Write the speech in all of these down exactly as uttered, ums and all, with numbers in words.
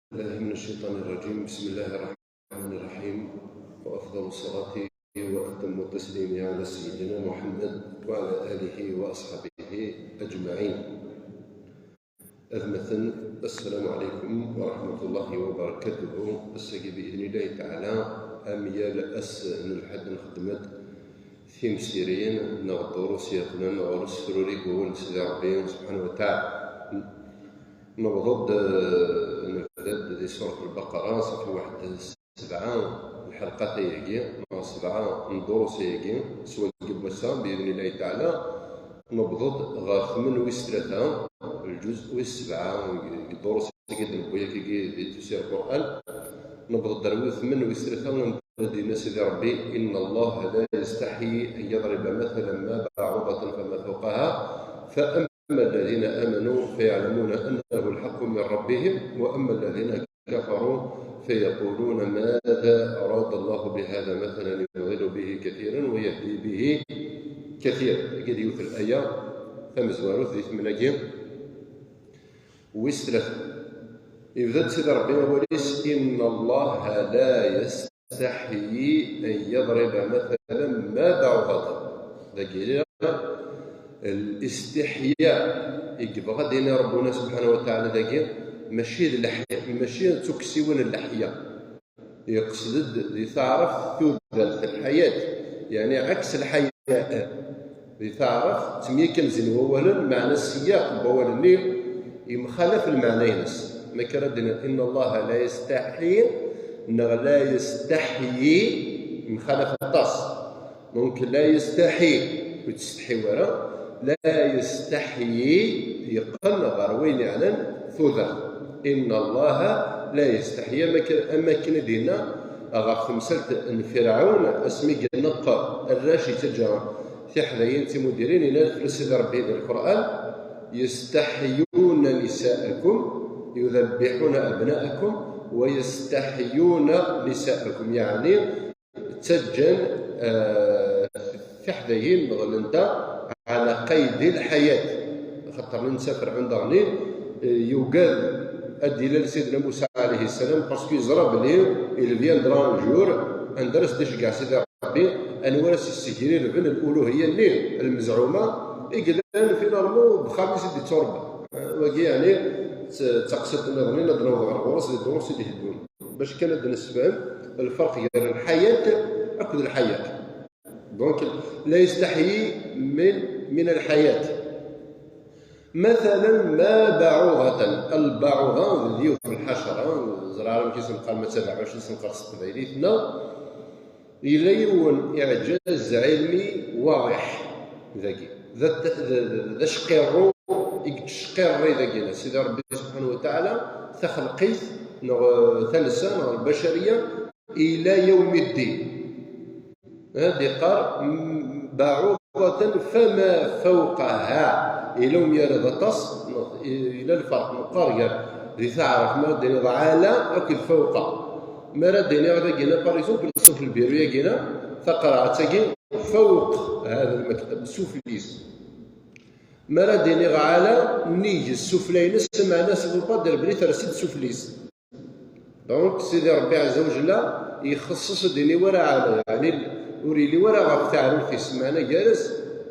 بالله من الشيطان الرجيم. بسم الله الرحمن الرحيم. وأفضل الصلاة وأتم التسليم على سيدنا محمد وعلى آله وأصحابه أجمعين. Ad mmaten, السلام عليكم ورحمة الله وبركاته. Ass-agi, بإذن الله تعالى, am yal ass n lḥedd, nxeddem-d timsirin neɣ ddurus yeɣnan ɣer usefruri n wawal n Sidi Ṛebbi سبحانه وتعالى. Newweḍ-d, eh, nebda-d di Surat Lbaqara, ṣafi waḥed sebɛa n lḥelqat-ayagi, neɣ sebɛa n ddurus-ayagi, s wagi n wass-a, بإذن الله تعالى, newweḍ-d ɣer tmen wis tlata, lǧuz wis sebɛa, deg ddurus-agi d-newwi akkagi di tefsir Lqur'an, newweḍ-d ar tmen wis tlata, ad d-yenna Sidi Ṛebbi: إن الله لا يستحيي أن يضرب مثلا ما بعوضة فما فوقها فأما الذين آمنوا فيعلمون أنه الحق من ربهم وأما الذين كفروا فيقولون ماذا أراد الله بهذا مثلا يضل به كثيرا ويهدي به كثيرا. Tagi d yiwet n laya tamezwarut di tmen-agi wis tlata. Yebda-d Sidi Ṛebbi awal-is: إن الله لا يستحيي أن يضرب مثلا ما بعوضة. Dagi, الاستحياء i yebɣa ad d-yini Ṛebbuna سبحانه وتعالى dagi, mačči d leḥya, mačči d tukksa-wen n leḥya. Yeqsed-d di taɛrabt tudert, الحياة, yeɛni ɛeks lḥaya. Di taɛrabt, ttemyakanzen wawalen, meɛna ssiyaq n wawal-nni yemxalaf lmeɛna-ines. Ma akka ara d-nini: إن الله لا يستحي, neɣ لا يستحيي, yemxalaf aṭas. Donc, لا يستحي, ur yettsetḥi ara, لا يستحيي, yeqqen ɣer wayen yeɛnan tudert. إن الله لا يستحيي, am akken, am akken i d-yenna ɣef temsalt n Firɛun, asmi i ineqq arrac, yettaǧǧa tiḥdayin d timudirin, yenna fell-as Sidi Ṛebbi di Lqur'an: يستحيون نساءكم يذبحون أبناءكم ويستحيون نساءكم, yeɛni ttaǧǧan, eh, tiḥdayin neɣ lenta على قيد الحياة. Axaṭer netta Ferɛun daɣen, eh, yugad ad d-ilal Sidna Musa عليه السلام, parce que yeẓra belli il viendra un jour anda ara s-d-iceggeɛ Sidi Ṛebbi, anwa ara s-yessegrirben l'uluhiyya-nni lmezɛuma, i yellan finalement deg uxxam-is i d-yetturebba. Eh, wagi, yeɛni, d, d taqsiṭ nniḍen ad d-naweḍ ɣer ɣur-s di ddurus i d-iteddun. Bac kan ad d-nessefhem lferq gar lḥayat akked lḥayat. Donc, لا يستحيي من, من الحياة. مثلا ما بعوضة, lbaɛuḍa d yiwet n lḥacaṛa, ẓriɣ ara amek i s-neqqar, ma d tabeɛɛuct i s-neqqar s teqbaylit, neɣ yella yiwen iɛǧaz ɛilmi waḍiḥ dagi. D, d, d, d acqirru i yettcqirri dagi, Sidi Ṛebbi سبحانه وتعالى, taxelqit, neɣ, eh, talsa, neɣ lbacariya, إلى يوم الدين. Ad iqqar, m-, بعوضة فما فوقها. Ila umi ara d aṭas, neɣ, ila lferq meqqar gar di taɛrabt, ma ara d-tiniḍ على akked فوق. Ma ara d-iniɣ dagi, par exemple, sufell lbiru-yagi, taqerɛet-agi, فوق هذا المكتب, sufell-is. Ma ara d-iniɣ على, nnig sufella-ines, meɛna ça veut pas dire belli ters-d sufell-is. Donc, Sidi Ṛebbi ɛezza wa jella ixeṣṣeṣ ur d-yini wara على, yeɛni ur yelli wara ɣef teɛrurt-is, meɛna gar-as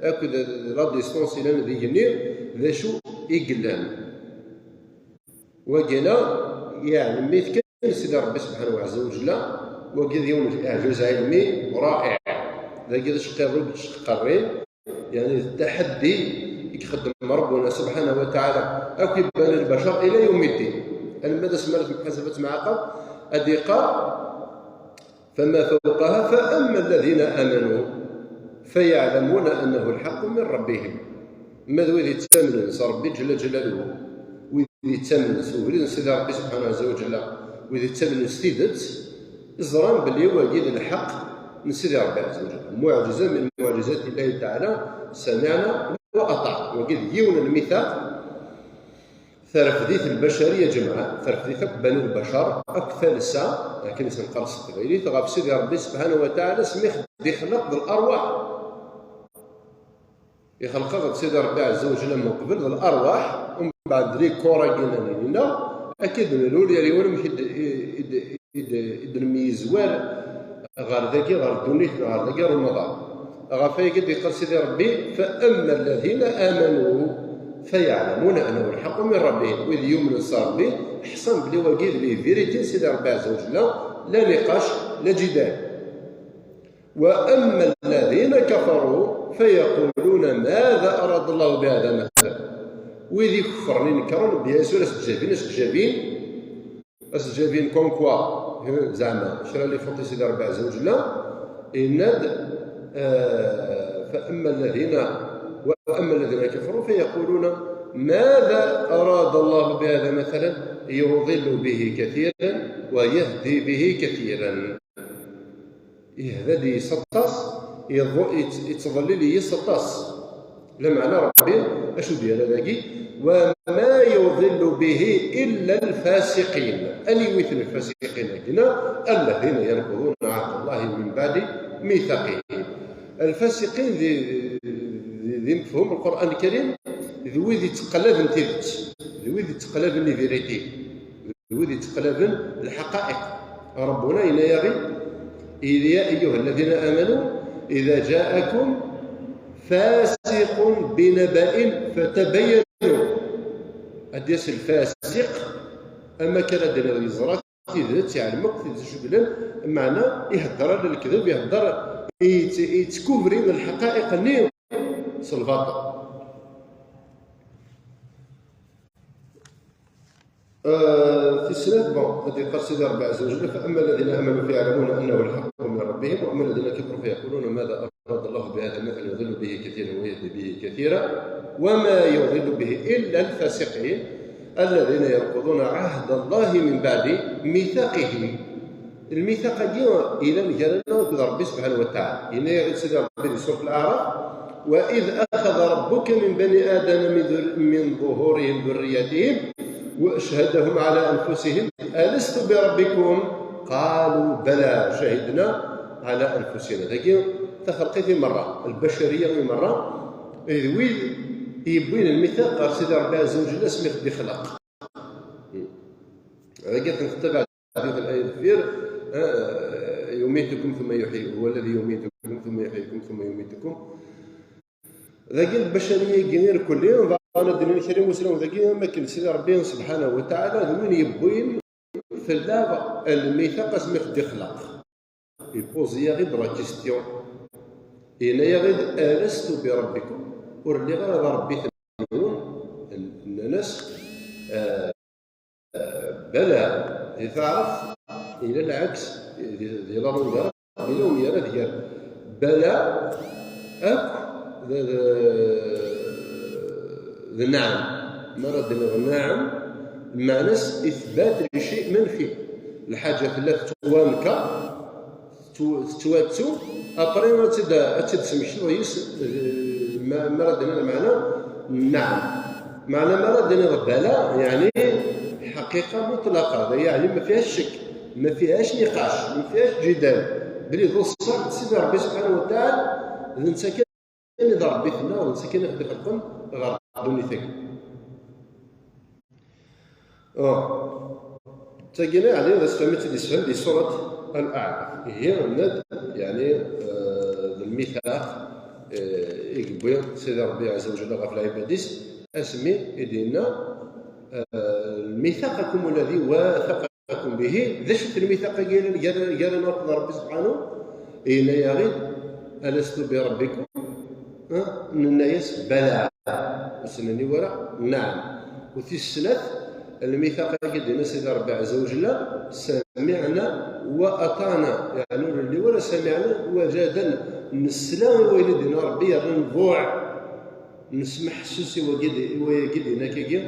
akked la distance yellan d igenni, d acu i yellan. Wagina, yeɛni, mi tkan Sidi Ṛebbi سبحانه وتعالى, wagi d yiwen n iɛǧaz ɛilmi ṛa'iɛ. Dagi d acqirru i yettqerrin, yeɛni d taḥeddi i ixeddem Ṛebbuna سبحانه وتعالى akk i bani lbacar إلى يوم الدين. Alma d asmi ara temḥasab, ad temɛaqab, ad iqqar: فما فوقها فأما الذين آمنوا فيعلمون أنه الحق من ربهم. Ma d wid yettamnen s Ṛebbi جل جلاله, wid yettamnen s ubrid n Sidi Ṛebbi سبحانه عز وجل, wid yettamnen s tidet, ẓran belli wagi d lḥeqq n Sidi Ṛebbi عز وجل. معجزة من معجزات الله تعالى, سمعنا وأطعنا. Wagi d yiwen n lmithaq, terfed-it lbacariya ǧemɛa, terfed-it akk bani lbacar, akk talsa, akken i s-neqqar s teqbaylit, ɣef Sidi Ṛebbi سبحانه وتعالى, asmi i ɣ-d-ixleq d lerwaḥ. Ixleq-aɣ-d Sidi Ṛebbi عز وجل من قبل d lerwaḥ, umbeɛd les corps-agi-nni, Akka i d-nlul, yal yiwen amek i d-, i d-, i d-, i d-, i d-nemyezwar ɣer dagi, ɣer ddunit, ɣer dagi, ɣer Remḍan. Ɣef wayagi i d-yeqqar Sidi Ṛebbi: فأما الذين آمنوا فيعلمون أنه الحق من ربهم. Wid yumnen s Ṛebbi, ḥṣan belli wagi d les vérités n Sidi Ṛebbi Ɛezza wa Jella, la niqac, la ǧidal. وأما الذين كفروا فيقولون ماذا أراد الله بهذا مثلا. Wid ikeffren, inekren, bien sûr, ad s-ǧǧabin, ad s-ǧǧabin, ad s-ǧǧabin comme quoi, eh, zeɛma kra n les fautes i Sidi Ṛebbi Ɛezza wa Jella, yenna-d, eh, فأما الذين، وأما الذين كفروا فيقولون ماذا أراد الله بهذا مثلا يضل به كثيرا ويهدي به كثيرا. Ihda-d yis aṭas, iḍ-, itt-, ittḍellil yis aṭas. Lameɛna Ṛebbi, acu d-yerra dagi? وما يضل به إلا الفاسقين. Anwi-ten lfasiqin-agi? الذين ينقضون عهد الله من بعد ميثاقه. Lfasiqin di, di, di mefhum Lqur'an Lkarim, d wid yetteqlaben tidet, d wid yetteqlaben les vérités. D wid yetteqlaben lḥaqa'iq. Ṛebbuna yenna-yaɣ-id: يا أيها الذين آمنوا إذا جاءكم فاسق بنبأ فتبينوا. Ad d-yas lfasiq, ama kan ad d-nini yeẓra tidet, yeɛlem akk tidet acu yellan, meɛna ihedder ala lekdeb, ihedder, yett-, yettkubri lḥaqa'iq-nni s lbaṭel. آه، في السنة، bon, ad yeqqar Sidi Ṛebbi Ɛezza wa Jalla: فأما الذين آمنوا فيعلمون أنه الحق من ربهم، وأما الذين كفروا فيقولون ماذا أراد الله بهذا مثلا يضل به كثيرا ويهدي به كثيرا، وما يضل به إلا الفاسقين الذين ينقضون عهد الله من بعد ميثاقه. Lmithaq-agi yellan gar-aneɣ akked Ṛebbi subḥanahu wa taɛala. Yenna-yaɣ-id Sidi Ṛebbi di surat Al-Aɛraf: وإذ أخذ ربك من بني آدم من ذر-، من ظهورهم ذريتهم وأشهدهم على أنفسهم ألست بربكم قالوا بلى شهدنا على أنفسنا. Dagi taxelqit i merra, lbacariya i merra, d wid yewwin lmithaq ɣer Sidi Ṛebbi Ɛezza wa Jalla asmi i t-id-ixleq. Dagi ad ten-tettabaɛ Hadith al-ayat deffir, eh, يميتكم ثم يحييكم، هو الذي يميتكم ثم يحييكم ثم يميتكم. Dagi lbacariya-agi irkelli, bɣan ad d-inin kra n imusnawen dagi, am akken Sidi Ṛebbi subḥanahu wa taɛala d win yewwin fell-aɣ lmithaq asmi i t-id-ixleq. Ipozi-yaɣ-id la question. Yenna-yaɣ-id: ألست بربكم؟ Ur lliɣ ara d Ṛebbi-twen? Nnan-as, eh, Bala, di taɛrabt, yella lɛeks, di, di la longueur, yella umyarad gar bala akk d, d, d naɛam. Mi ara d-niniḍ naɛam, lmeɛna-s ithbat li cci menfi. Lḥaǧa tella tettwanker, tettw-, tettwattu, après ad tt-id-, ad tt-id-smektiḍ yis, eh, ma, ma ara d-niniḍ lmeɛna, naɛam. Meɛna ma ara d-niniḍ bala, yeɛni ḥaqiqa mutlaqa, yeɛni ma fihac ccek, ma fihac niqac, ma fihac ǧidal, belli d ṣṣeḥ d Sidi Ṛebbi subḥanahu wa taɛala, d netta kan i d Ṛebbi-tneɣ, d netta kan i ɣ-d-ixelqen ɣer ddunit-agi. Ah. Tagina, yeɛni, d asefhem i tt-id-yessefhem di surat Al-A'raf. Ihi, yenna-d, yeɛni, eh, d lmithaq, eh, i yewwi Sidi Ṛebbi Ɛezza wa Jalla ɣef lɛibad-is, asmi i d-yenna, eh, الميثاقكم الذي واثقكم به. D acu-t lmithaq-agi gar-, gar-aneɣ akked Ṛebbi subḥanahu? Yenna-yaɣ-id: ألست بربكم؟ Ha? Nenna-yas: بلى. Ur s-nenni wara: نعم. U tis snat, lmithaq-agi d-yenna Sidi Ṛebbi Ɛezza wa Jalla: سمعنا وأطعنا. Yeɛni ur nelli wara سمعنا وجادلنا. Nesla i wayen i d-yenna Ṛebbi, yerna nḍuɛ. Nesmeḥsus i wagi d-, i wayagi d-yenna akkagi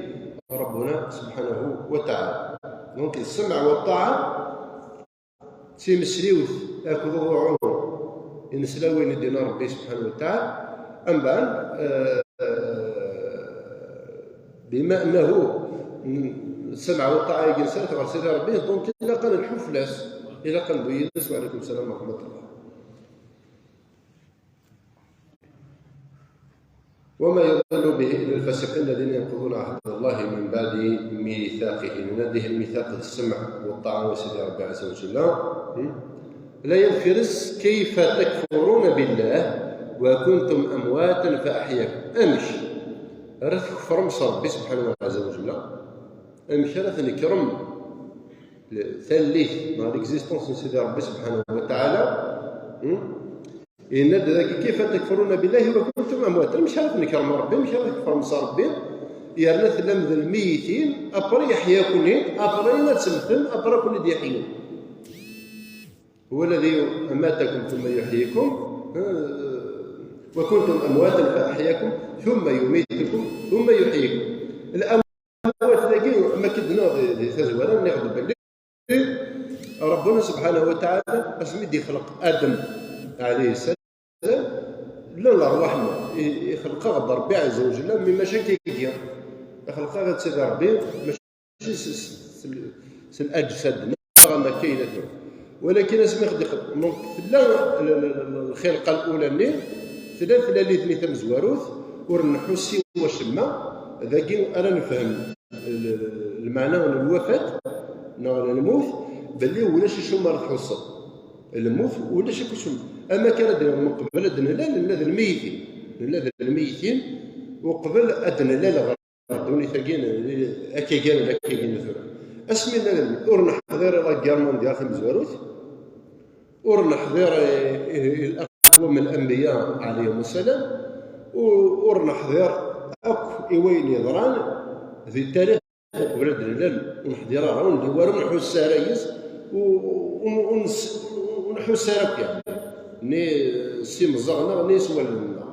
Ṛebbuna subḥanahu wa taɛala. Donc, السمع والطاعة d timesliwt akked uḍuɛu i nesla wayen i d-yenna Ṛebbi subḥanahu wa taɛala. Amban, eh, eh, بما أنه السمع والطاعة-agi nesɛa-t ɣer Sidi Ṛebbi, donc ilaq ad nelḥu fell-as, ilaq ad neddu yid-s. وعليكم السلام ورحمة الله. وما يضل به إلا الفاسقين الذين ينقضون عهد الله من بعد ميثاقه. من هذه الميثاق السمع والطاعة وسيدي ربي عز وجل. لا ينفرس: كيف تكفرون بالله وكنتم أمواتا فأحياكم. Amek ara tkefrem s Ṛebbi subḥanahu wa taɛala? Amek ara tnekrem tallit neɣ l'existence n Sidi Ṛebbi subḥanahu wa taɛala? Yenna-d dagi: كيف تكفرون بالله وكنتم أمواتا. Amek ara tnekrem Ṛebbi? Amek ara tkefrem s Ṛebbi? Yerna tellam d lmiyitin, après yeḥya-ken-id, après ad temmtem, après ad ken-id-yeḥyu. هو الذي أماتكم ثم يحييكم، وكنتم أمواتا فأحياكم ثم يميتكم ثم يحييكم. Amwat dagi, ma k-id-nniɣ di, di tazwara, nniɣ-d belli Rabbuna subḥanahu wa taɛala, asmi d-ixleq Adem ɛalayhi ssalam, llan lerwaḥ-nneɣ, i-, ixleq-aɣ-d Ṛebbi ɛazza wa jalla, mi mačči akka i iga. Ixleq-aɣ-d Sidi Ṛebbi, mačči s, s, s, s leǧsad-nneɣ am akka yella tura. Walakin asmi i ɣ-d-ixleq, donc, tella l-, l-, l-, lxilqa l-ula-nni, tella tlalit-nni tamezwarut, ur nḥussi i wacemma, dagi ara nefhem l-, l-, lmeɛna n lwafat neɣ n lmut, belli ulac acu ara tḥusseḍ. Lmut ulac akk acu. Am akka ara d-nini, qbel ad d-nlal, nella d lmiyitin. Nella d lmiyitin, uqbel ad d-nlal ɣer ddunit-agi, n-, akkagi, n-, akkagi n tura. Asmi nella d lmut, ur neḥḍir i la guerre mondiale tamezwarut, ur neḥḍir i, i, i aqwam n lanbiya ɛalayhim ssalam, u-, ur neḥḍir akk i wayen yeḍran di tarix uqbel ad d-nlal, ur neḥḍir ara, ur nelli wara, ur nḥuss ara yes, u-, u-, u-, ur nḥuss ara akk, yeɛni, ni s imeẓẓaɣ-nneɣ, ni s wallen-nneɣ.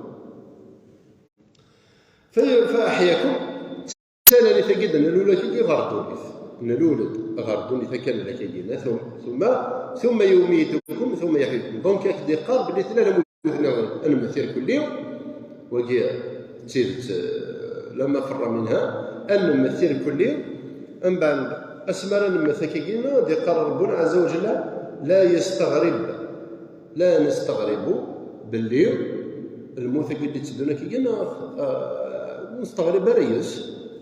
Fa-, فأحياكم. Talalit-agi d-nlul akkagi ɣer ddunit. Nlul-d ɣer ddunit akka n lak-agi. ثم، ثم، ثم يميتكم ثم يحييكم. Donc, ak-d-iqqar belli tella lmut-nni ad nemmet irkelli. Wagi d tidet, eh, لا مفر منها. Ad nemmet irkelli. Mbeɛd, asmi ara nemmet akkagi, d-iqqar Rabbuna ɛazza wa jalla: لا يستغرب. La nesteɣribu belli lmut-agi d-itteddun akkagi, neɣ, ah, ur nesteɣrib ara yes,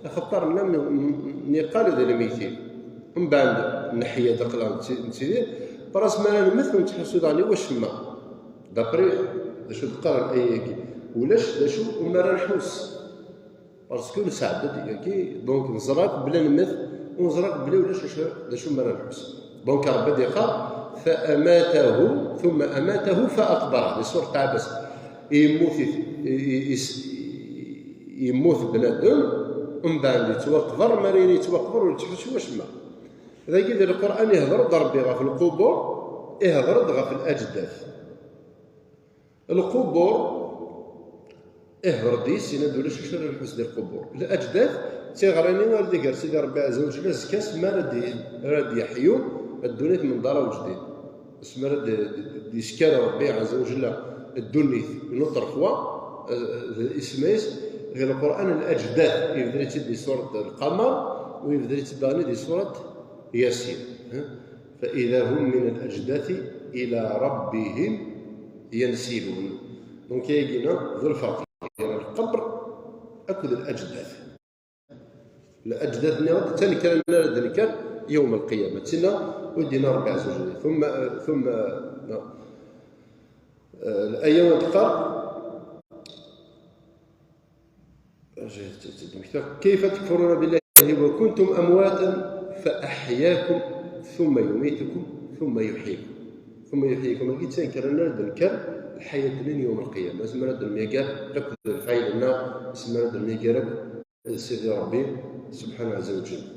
axaṭer nella n-, n-, niqal d lmitin. Mbeɛd neḥya-d aql-aɣ netti-, nettidir, ɣer asmi ara nemmet ur nettḥussu daɣen i wacemma. D'après d acu d-qqaren ayagi, ulac d acu umi ara nḥuss. Parce que nesɛedda-d yagi, donc neẓra akk bla nemmet, u neẓra akk bla ulac acu, d acu mi ara nḥuss. Donc Ṛebbi ad d-iqqar: فأماته ثم أماته فأقبره, di surat Ɛabasa. Yemmut, i-, i-, is-, yemmut bnadem, mbeɛd yettwaqber, mi ara yettwaqber ur yettḥussu i wacemma. Dagi di Lqur'an ihder-d Ṛebbi ɣef lqubur, ihder-d ɣef laǧdat. Lqubur, ihder-d yes, yenna-d ulac acu ara nḥuss di lqubur. Laǧdat, d tiɣri-nni ara d-iger Sidi Ṛebbi ɛazza wa jalla azekka, asmi ara d-, ara d-yeḥyu ddunit min dar ujdid. Asmi ara d-, d-, d-yesker Ṛebbi ɛazza wa jalla ddunit, une autre fois, eh, d isem-is, di Lqur'an, laǧdat, yebder-itt-id di surat Lqamar, u yebder-itt-id daɣen di surat Yasin. فإذا هم من الأجداث إلى ربهم ينسلون. Donc, yagi d lferq gar lqebr akked laǧdat. Laǧdat-nni d tanekra ara d-nekker yawm lqiyama. Tinna, ur d-yenna Ṛebbi ɛazza wa jalla. ثم، ثم، الآية تقرأ كيف تكفرون بالله وكنتم أمواتا فأحياكم ثم يميتكم ثم يحييكم. ثم يحييكم. Agi d tanekra ara d-nekker lḥayat-nni n yawm lqiyama. Asmi ara d-nemyager akked lfayda-nneɣ, asmi ara d-nemyager akked Sidi Ṛebbi subḥanahu ɛazza wa jalla.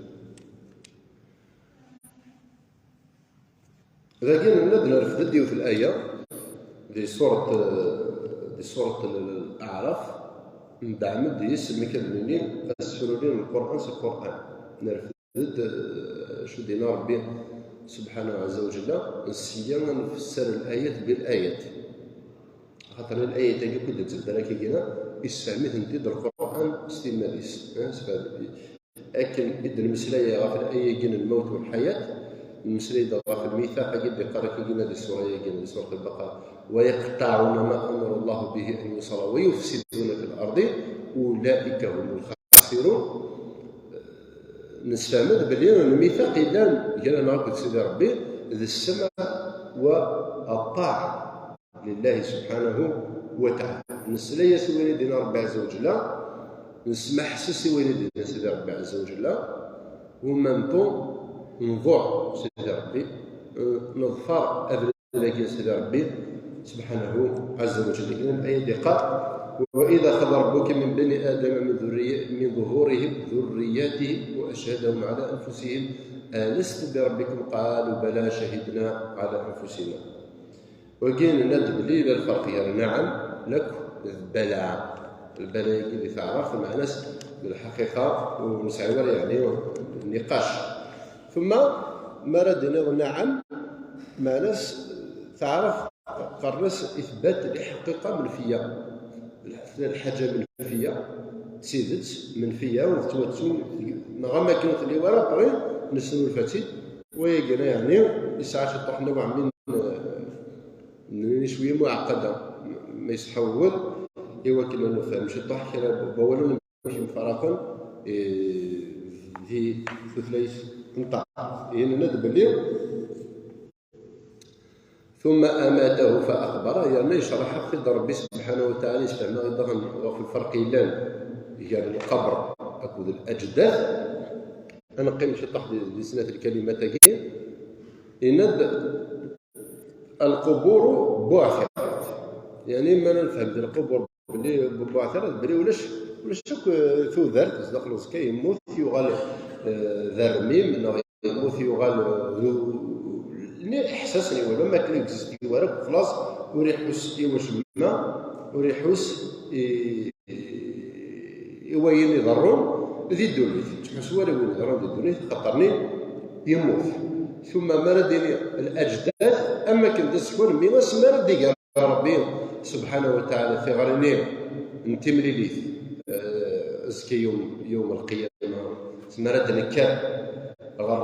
Dagi nella-d nerfed-d yiwet laya di surat, di surat Al-Aɛraf, ndeɛmed yes, mi kan nini asefruri n Lqur'an s Lqur'an. Nerfed-d, eh, acu d-yenna Ṛebbi subḥanahu ɛazza wa jalla, nseyya ad nfesser layat bil-layat. Axaṭer layat-agi akk i d-nettbeddal akka gina, issefhem-itent-id Lqur'an s timmad-is. Eh, sefhem-, akken i d-nemmeslay ɣef laya-agi n lmewt u lḥayat, nemmeslay-d ɣef lmithaq-agi d-iqqar akka gina di ṣṣura-agi, di ṣurat Lbaqara: ويقطعون ما أمر الله به أن يوصل ويفسدون في الأرض أولئك هم الخاسرون. Nessefhem-d belli lmithaq yellan gar-aneɣ akked Sidi Ṛebbi d ssem wa ṭṭaɛa lillahi subḥanahu wa taɛala. Nesla-yas i wayen i d-yenna Ṛebbi ɛezza wa jella, nesmeḥses i wayen i d-yenna Sidi Ṛebbi ɛezza wa jella, u en même temps nḍuɛ Sidi Ṛebbi, eh, neḍfer abrid dagi n Sidi Ṛebbi subḥanahu ɛezza wa jalla. Kan aya d-yeqqar: وإذ أخذ ربك من بني آدم من ذري-، من ظهورهم ذرياتهم وأشهدهم على أنفسهم ألست بربكم قالوا بلى شهدنا على أنفسنا. Wagi nenna-d belli yella lferq gar naɛam lakk d bala. Lbala-agi di taɛrabt meɛna-s d lḥaqiqa ur nesɛi wara, yeɛni, nniqac. Tumma mi ara d-tiniḍ naɛam, meɛna-s taɛrabt qqaren-as ithbat liḥaqiqa menfiya. Tella lḥaǧa menfiya, d tidet menfiya, ur tettwattu, neɣ am akken ur telli wara, ɣir nesnulfa-tt-id. Wayagi, yeɛni, yesɛa ciṭṭuḥ n waɛmin, eh, n cwiya muɛeqqada, ma yesḥa wawal, i wakken ad nefhem ciṭṭuḥ kra n wawalen amek mfaraqen, eh, di tutlayt n taɛrabt. Yenna-d belli ثم أماته فأقبره، yerna yecreḥ-aɣ-t-id Ṛebbi subḥanahu wa taɛala, yessefhem-aɣ-id daɣen ɣef lferq yellan gar lqebr akked laǧdat. Ad neqqim ciṭṭaḥ di, di snat lkalimat-agi. Yenna-d: القبور بعثرت. Yeɛni, ma nefhem di lqubur belli buɛtirat, belli ulac, ulac akk, eh, tudert, zdaxel uẓekka yemmut, yuɣal, eh, d armim, neɣ yemmut, yuɣal, eh, d u-, ni iḥsasen i walu, am akken ur existe wara, xlaṣ, ur iḥus i wacemma, ur iḥus i, i, i wayen iḍerrun di ddunit. Ur yettḥus wara i wayen iḍerrun di ddunit, xaṭer-ni yemmut. Tumma mi ara d-ini laǧdat, am akken d asekwan, mi asmi ara d-iger Ṛebbi subḥanahu wa taɛala tiɣri-nni n timlilit, eh, azekka yum, yum lqiyama, asmi ara d-nekker ɣer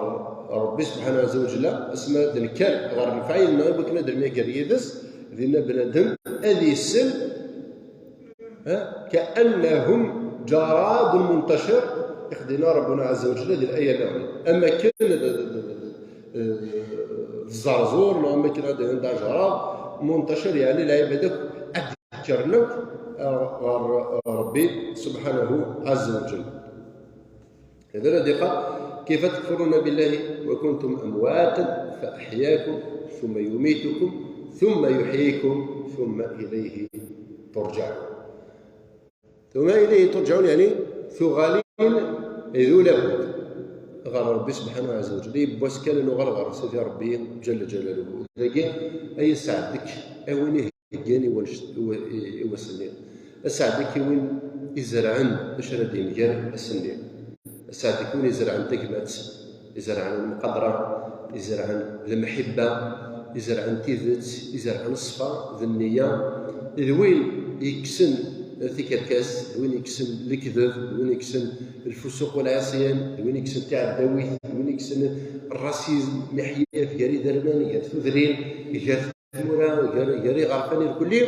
Ṛebbi subḥanahu wa taɛala, asmi ara d-nekker ɣer lefɛayel-nneɣ i wakken ad nemyager yid-s, dinna bnadem ad isel, ha, كأنهم جراد منتشر, i ɣ-d-yenna Ṛebbuna ɛezza wa jalla di laya-nni. Am akken d, d, d, d, d zzerẓur, neɣ am akken ad d-iniḍ d ajerraḍ, منتشر, yeɛni lɛibad akk ad d-kkren akk ɣer Ṛebbi subḥanahu ɛezza wa jalla. Hada ara d-iqqar: كيف تكفرون بالله وكنتم أمواتا فأحياكم ثم يميتكم ثم يحييكم ثم إليه ترجعون. Tumma ilayhi turǧaɛun, yeɛni tuɣalin d ulabud ɣer Ṛebbi subḥanahu ɛezza wa jalla. Yiwwas kan ad nuɣal ɣer Sidi Ṛebbi ǧalla ǧalaluhu. Dagi ay aseɛd-ik, a win iheggan i wanect-, i wa-, i, i wass-nni. Aseɛd-ik i win izerɛen d acu ara d-yemger ass-nni. Aseɛd-ik i win izerɛen tagmat, izerɛen lmuqadra, izerɛen lemḥibba, izerɛen tidet, izerɛen ṣṣfa d nniya, d win yekksen tikerkas, d win yekksen lekdeb, d win yekksen lfusuq wal ɛisyan, d win yekksen tiɛeddawit, d win yekksen rrasizm, miḥyaf gar iderman, gar tudrin, gar tmura, gar, gar iɣerfan irkelli,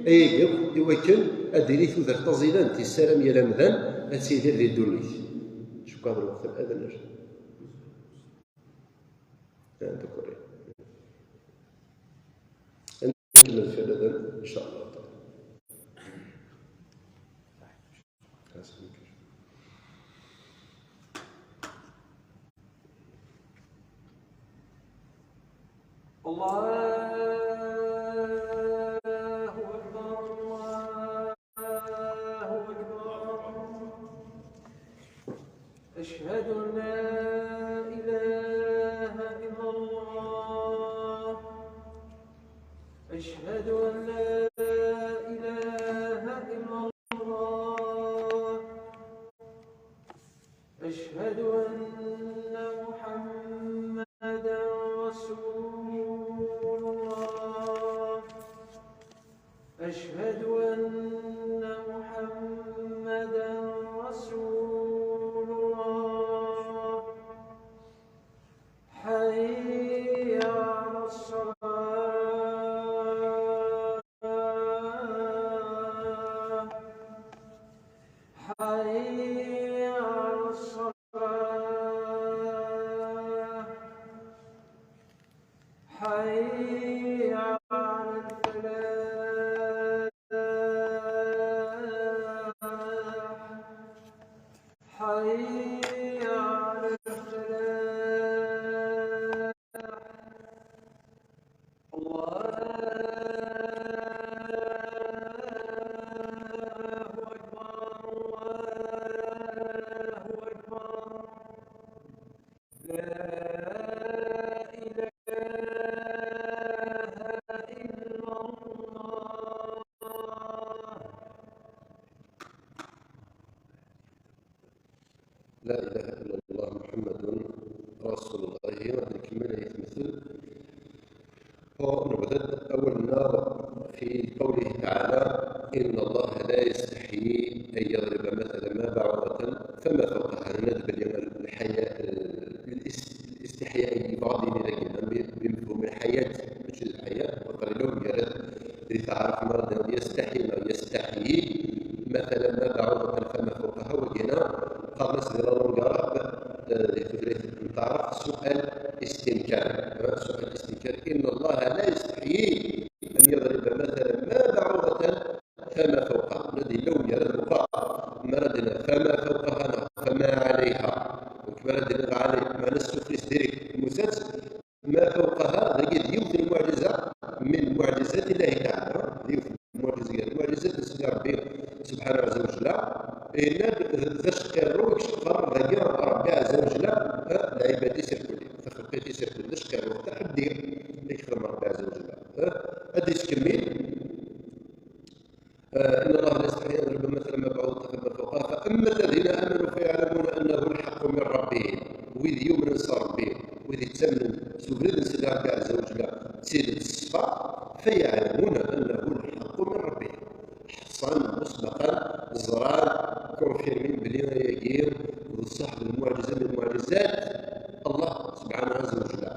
ayagi akk i wakken ad d-tili tudert taẓidant yessaram yal amdan ad tidir di ddunit. Cukkeɣ d lweqt ad nerr. Ad nkemmel fi ladan, in ca Allah taɛala. الله أكبر، الله أكبر. أشهد أن لا إله إلا الله. أشهد أن لا إله إلا الله. أشهد أن محمدا رسول الله. أشهد أن محمدا رسول الله. حي على الصلاة. إله إلا الله محمد رسول الله. غادي نكمل آية المثل. ونبدأ أولنا في قوله تعالى: إن الله لا يستحيي أن يضرب مثلا ما بعوضة فما فوقها. هنا تبين الحياء، الاست-، الاستحياء يبغى ديني لكن بمفهوم الحياة، مش الحياة، وقال لهم يا ريت اللي تعرف مرض يستحي ما يستحيي مثلا ما بعوضة فما فوقها. وجينا قال ناس ديال لونغاراب، آه، تعرف سؤال استنكار، آه، سؤال استنكار: إن الله لا يستحيي أن يضرب مثلا ما بعوضة فما فوقها. الذي لو يرى المقام ما ردنا فما فوقها فما عليها، وكما ردنا عليه معنى السفلي ديريكت المسلس ما فوقها. هذه يمكن معجزة من معجزات الله تعالى، يمكن معجزة، معجزة سيدي ربي سبحانه عز وجل. إن ذا شقيرو يشقر ذاك ربي عز وجل، ها، العباد يسير كل، تخلقيت يسير كل، ذا شقيرو تحدي يخدم ربي عز وجل. ها، هذا يتكمل. آه، إن الله لا يستحي أن يضرب مثلا ما بعوضة فما فوقها، فأما الذين آمنوا فيعلمون أنه الحق من ربهم. Wid yumnen s Ṛebbi, wid yettamnen s ubrid n Sidi Ṛebbi Ɛezza wa Jalla, d tidet ṣṣfa, فيعلمون أنه الحق من ربهم. Ḥṣan, musbaqan, ẓran, confirmin belli ayagi d ṣṣeḥ d lmuɛjiza min lmuɛjizat n Allah subḥanahu ɛezza wa jalla.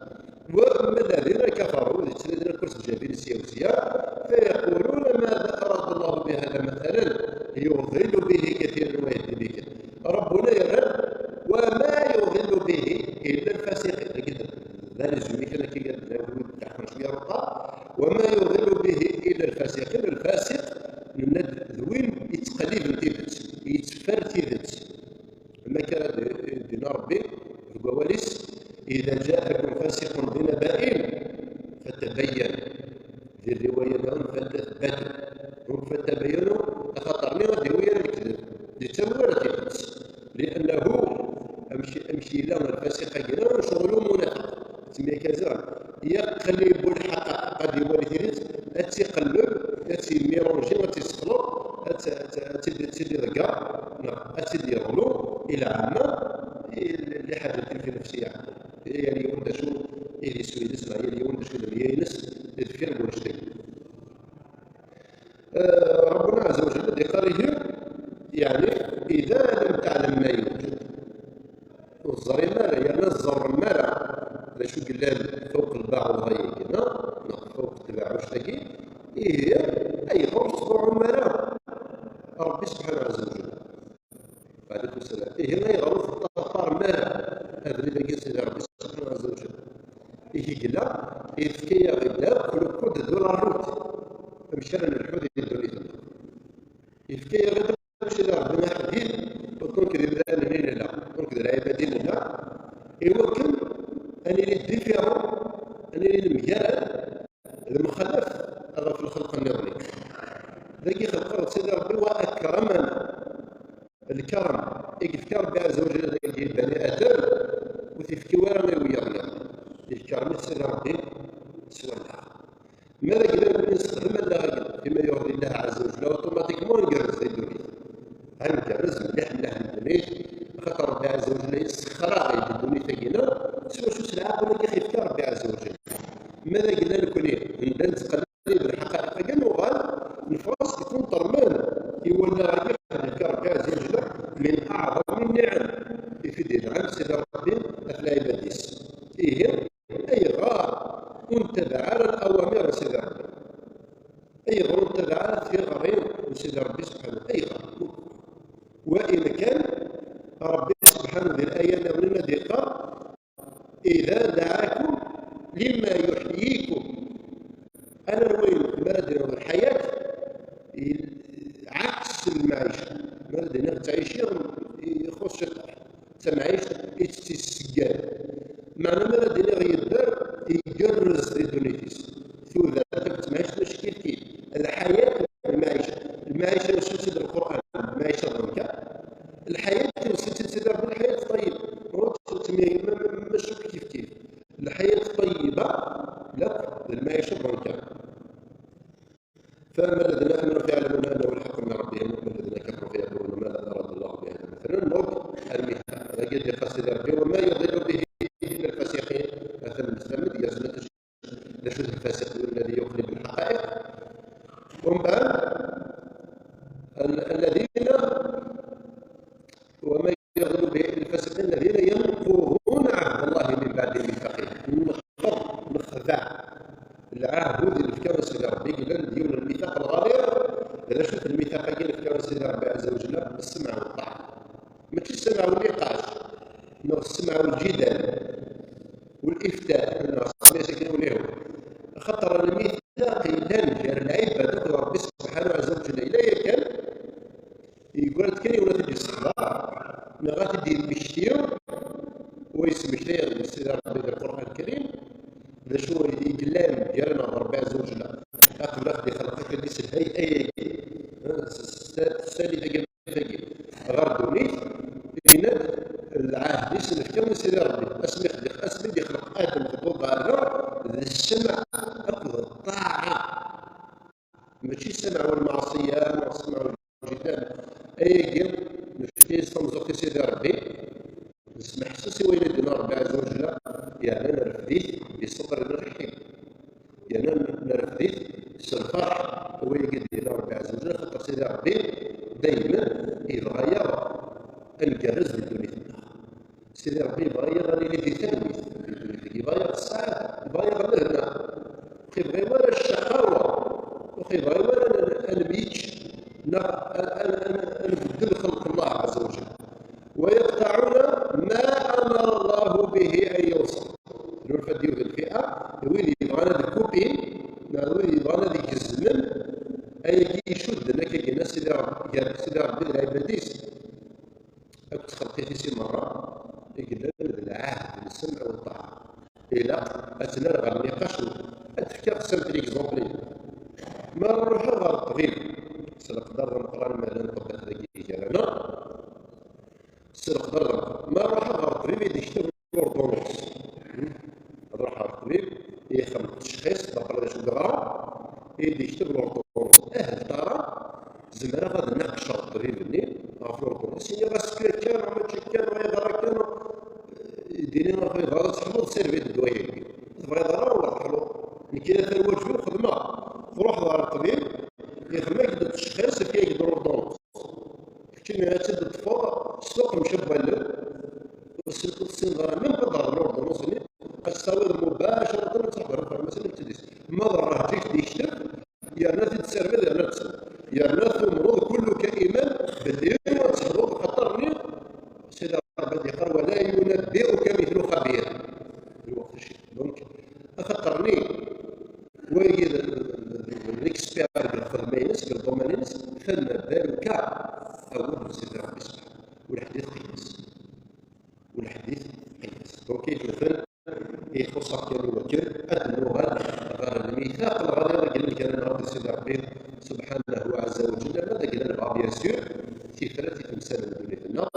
وأما الذين كفروا, d ttnadin akk s tjabin sya u sya, فيقولون ماذا أراد الله بهذا مثلا يضل به كثيرا ويهدي به كثيرا. ربنا يرى وما يضل به إلا الفاسقين. Dagi d résumé kan akka i d-newwi, d-neḥma cwiya ar uqqa. وما يضل به إلا الفاسقين. Lfasiq, nenna-d d win yettqelliben tidet, yetteffer tidet. Am akka ara d-, d-yenna Ṛebbi deg wawal-is: إذا جاءكم فاسق بنبأ فتبينوا. Di rriwaya daɣen: فتثبتوا. Donc فتبينوا, axaṭer-nni ad d-yawi ara lekdeb, d-yettawi ara tidet. لأنه amek, amek yella lfasiq-agi, ccɣel-u munafiq. Ttemyakazeɣ. يقلب الحقائق, ad iwali tidet, ad tt-iqelleb, ad tt-immiranji, ad tt-issexleḍ, ad tt-, ad tt-, ad tt-id-, ad tt-id-iḍegger, neɣ ad tt-id-yeɣlu i lɛamma, i, لحاجة في نفسها. Yal yiwen d acu i d iswi-ines, neɣ yal yiwen d acu i d amya-ines, deffir n wannect-agi. آه، ربنا عز وجل يقول: يعني إذا لم تعلم ما يوجد. Ur teẓrim ara, yerna ur tẓerrem ara d acu yellan fawq lbaɛuḍa-agi, neɣ, neɣ fawq tbeɛɛuct-agi, ihi ayɣer ur tettḍurrem ara Ṛebbi subḥanahu ɛezza wa jalla? Ɛalaykum salam. Ihi ayɣer ur teṭṭaxarem ara abrid-agi n Sidi Ṛebbi subḥanahu ɛezza wa jalla? Ihi yella, yefka-yaɣ-d akk le code de la route, amek ara nelḥu di ddunit-nneɣ. Yefka-yaɣ-d Sidi Ṛebbi aḥdid, donc d imdanen i nella, donc d lɛibad i nella, iwakken ad nili différent, ad nili nemgarad, d mxalaf ɣef lxelq nniḍen. Dagi xelqeɣ-d Sidi Ṛebbi wa akramana. Lkerm i yefka Ṛebbi ɛezza wa jalla dagi i bani Adam, ur t-ifki wara i wiyaḍ nniḍen. Ikerm-it Sidi Ṛebbi s wallaɣ. Ma d agla nekni nessexdem allaɣ-agi, فيما يرضي الله عز وجل, awṭumatikman ngerrez di ddunit. Ha ngerrez mliḥ mliḥ di ddunit, axaṭer Ṛebbi ɛezza wa jalla yessexxer-aɣ-d di ddunit-agi-nneɣ, s wacu? S lɛaqel-agi i ɣ-yefka Ṛebbi ɛezza wa jalla. Ma d agla nekni, nella nettqellib lḥaqaiq-agi, nuɣal neffeɣ-as deg unṭerman i wallaɣ-agi i ɣ-d-yefka Ṛebbi ɛezza wa jalla, من أعظم النعم i t-id-inɛem Sidi Ṛebbi ɣef lɛibad-is. Ihi, ayɣer ur nettabaɛ ara lawamir n Sidi Ṛebbi? Ayɣer ur nettabaɛ ara tiɣri n Sidi Ṛebbi subḥanahu? Ayɣer? Wa in kan Ṛebbi subḥanahu di laya nniḍen ad iqqar: إذا دعاكم لما يحييكم. Ala wayen mi ara d-niniḍ lḥayat, i-, ɛaks n lmeɛica. Mi ara d-niniḍ ttɛiciɣ, ixuṣ ciṭuḥ. D tamɛict i tt-isseggan. Meɛna mi ara d-iniɣ yedder, igerrez di ddunit-is. Tudert akked temɛict mačči kifkif. Lḥayat d lmeɛica. Lmeɛica iweṣṣi-tt-id Lqur'an, lmeɛica ḍenka. Lḥayat iweṣṣi-tt-id Sidi Ṛebbi, lḥayat ṭayyiba. Ur tt-, tt-, ma-, ma-, mačči kifkif. Lḥayat ṭayyiba, la, d lmeɛica ḍenka. فأما الذين آمنوا فيعلمون أنه الحق من ربهم، وأما الذين كفروا فيقولون ماذا أراد الله بهذا مثلا. Donc, المثال. Dagi lmiftaḥ, neɣ semmi-as akken ula-yawen. Axaṭer lmiftaḥ yellan gar lɛibad akked Ṛebbi subḥanahu ɛazza wa jalla. Yella yakan, yeggra-d kan yiwen ad t-id-yessexdeɛ, neɣ ad t-id-yemmekti, wa yesmektay-aɣ-d Sidi Ṛebbi di Lqur'an Lkarim, d acu i yellan gar-aneɣ d Ṛebbi ɛazza wa jalla, aqbel ad ɣ-d-ixleq akka d-iselhay ayagi. S, s, s, tessali tagi ɣer ddunit, yenna-d lɛahd-is nefka i Sidi Ṛebbi, asmi xdiq, asmi d-ixleq Adem d Ṛebba, d ssem akked ṭṭaɛa. Mačči ssem wal meɛṣiyya, neɣ ssem wal jiddan. Ayagi, nefka-as tameẓẓuɣt i Sidi Ṛebbi, nesmeḥses i wayen i d-yenna Ṛebbi ɛazza wa jalla, yerna nerfed-it di ṣṣebr d rriḥim. Yerna nerfed-it s lferḥ, wayagi d-yenna Ṛebbi ɛazza wa jalla, xaṭer Sidi Ṛebbi daymen yebɣa-yaɣ ad ngerrez di ddunit-nneɣ. Sidi Ṛebbi yebɣa-yaɣ ad nili di talwit, di ddunit-agi, yebɣa-yaɣ ssaɛada, yebɣa-yaɣ lehna. Ur yebɣi wara ccaqawa, ur yebɣi wara ad, ad nemyečč, neɣ ad, ad, ad, ad nbeddel xelq Allah ɛazza wa jalla. ويقطعون ما أمر الله به أن يوصل. Nurfa d yiwet n lfi'a, d wid yebɣan ad kupin, neɣ d wid yebɣan ad gezmen, ayagi icudden akka gina Sidi Ṛebbi, gar Sidi Ṛebbi d lɛibad-is, akked txelqit-is i merra, i yellan d lɛahd n ssem u ṭṭaɛa. Ilaq ad tt-nerr ɣer nniqac, ad d-fkeɣ xeṣṣa n tligzempli. Ma ruḥeɣ ɣer ṭṭbib, s leqder d ameqqran ma llan ṭṭebbat dagi gar-aneɣ, s leqder d ameqqran. Ma ruḥeɣ ɣer ṭṭbib i d-yekteb l'ordonnance. Ad ruḥeɣ ɣer ṭṭbib, ixdem ttcxis, d acu yeɣra, i d-yekteb l'ordonnance. Ahel tara, zemreɣ ad naqceɣ ṭṭbib-nni ɣef l'ordonnance, iniɣ-as akka kan, neɣ mačči kan, neɣ yeɣra kan, d-ini ɣef yeɣra, tḥemmleḍ servir deg wayagi. Tebɣiḍ ara ur teḥluḍ. Nekk ata lwaǧeb-iw xedmeɣ. Truḥeḍ ɣer ṭṭbib, ixdem-ak-d ttcxis, ifka-ak-d l'ordonnance. Keččini ad tt-id-teṭṭfeḍ ssuq mcewwalen, ur tessineḍ ara même pas ad d-terreḍ l'ordonnance-nni, ad tt-tawiḍ mubaceratan ad tt-ḥḍer lfarmasi ad tt-id-is. Ma d rrehǧ i k-d-yekteb, yerna ad t-id-tesserbiḍ, yerna ad tesweḍ. Yerna tumreḍ كلك إيمان belli ad tesweḍ, xaṭer-nni Sidi Ṛebbi ad d-yeqqar: ولا ينبئك مثل خبير. Lweqt-nni. Donc, axaṭer-nni, wagi d, d, d, d l'expert deg lxedma-ines, deg ldomaine-ines, فما بالك أول Sidi Ṛebbi سبحانه. Walḥadit qiyas. Walḥadit qiyas. Donc, i مثلا, ixuṣṣ-aɣ kan i wakken ad nuɣal ɣer lmithaq lɣaliḍ i yellan gar-aneɣ akked Sidi Ṛebbi subḥanahu ɛazza wa jalla, ma d agla nebɣa, bien sûr, tifrat i temsal n ddunit-nneɣ.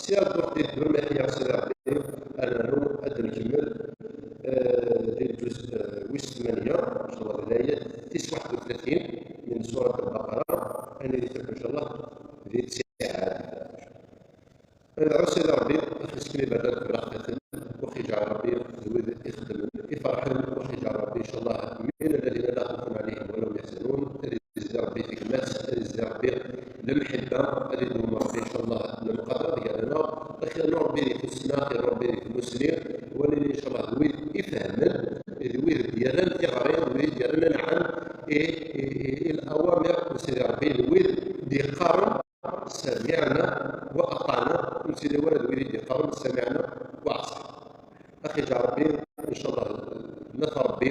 Si Ṛebbi ur ɣ-d-iddem lmeḥya, Sidi Ṛebbi, ad nernu ad d-nkemmel, eh, di lǧuz, eh, wis tmanya, incallah, di layat tis waḥed u tlatin min surat al-Baqara, ad nili, incallah, di ttiɛad. Ad nɛuss Sidi Ṛebbi, ad ixlisken iberdan deg lexlafen, u ad ɣ-iǧɛel Ṛebbi d wid ixeddmen, iferḥen, u ad ɣ-iǧɛel Ṛebbi, incallah, من الذين لا خوف عليهم ولا هم يحزنون, ad izdi Ṛebbi tegmat, ad izdi Ṛebbi lemḥibba, ad idum Ṛebbi, incallah, lemqadra gar-aneɣ, ad ixir Ṛebbi di tussna, ad ixir Ṛebbi di tmusni, u ad nili, incallah, d wid ifehmen, d wid d-yerran tiɣri, d wid d-yerran anɛam i, i, i, i lawamir n Sidi Ṛebbi, d wid d-yeqqaren سمعنا وأطعنا, ur nettili ara d wid i d-yeqqaren سمعنا وعصينا. Ad ɣ-iǧɛel Ṛebbi, incallah, naf Ṛebbi,